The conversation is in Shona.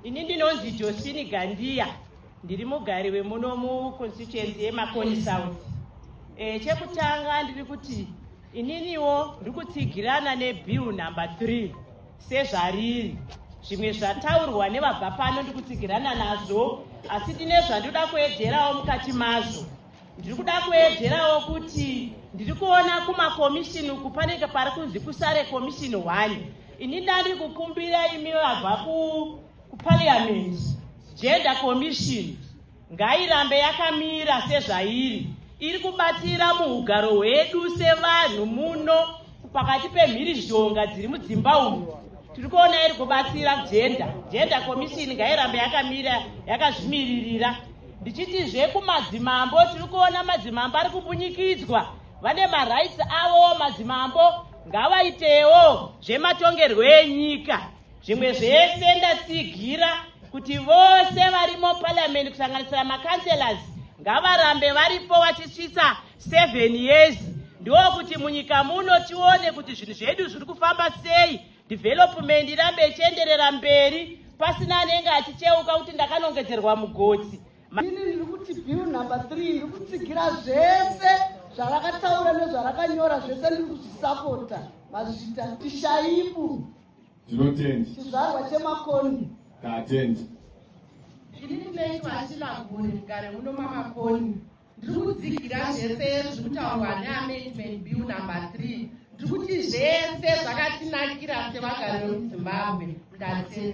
Ini ndinonzi Josini Gandiya, ndiri mugari wemuno muconstituency yeMakoni South. Chekutanga ndiri kuti ininiwo ndiri kutsigirana nebill number 3 sezvariri. Zvimwe zvataurwa nevabva pano ndiri kutsigirana nazvo, asi ndine zvandoda kuwedzerawo mukati mazvo. Ndiri kuda kuwedzerawo kuti ndiri kuona kumakomishini uku panenge pari kunzi kusare komishini 1. Ini ndandiri kukumbira imi vabva kuparliament, gender commission ngairambe yakamira sezvairi, iri kubatsira muugaro hwedu sevanhu muno pakati pemhirizhonga dziri mudzimba umu. Tiri kuona iri kubatsira gender commission, ngairambe yakamira yakazvimiririra. Ndichitizve kumadzimambo, tiri kuona madzimambo ari kumbunyikidzwa, vane marights avo. Madzimambo ngavaitewo zvematongerwo enyika. Zvimwe zvese ndatsigira kuti vose varimo parliament, kusanganisira macouncillors, ngavarambe varipo vachisvitsa 7 years, ndokuti munyika muno tione kuti zvinhu zvedu zviri kufamba sei, development irambe ichienderera mberi pasina anenge achicheuka kuti ndakanongedzerwa mugotsi. Ini ndiri kuti bill number 3 ndiri kutsigira zvese zvarakataura nezvarakanyora, zvese ndiri kuzvisapota. Mazvita. Tishaibu. Tinotenda. Chizvarwa cheMakoni. Tatenda. Ini ndinoitwa Shilaguri, mugare muno maMakoni. Ndiri kutsigira zvese zviri kutaurwa neamendment bill number 3. Ndiri kuti zvese zvakatinakira sevagari vemuZimbabwe. Ndatenda.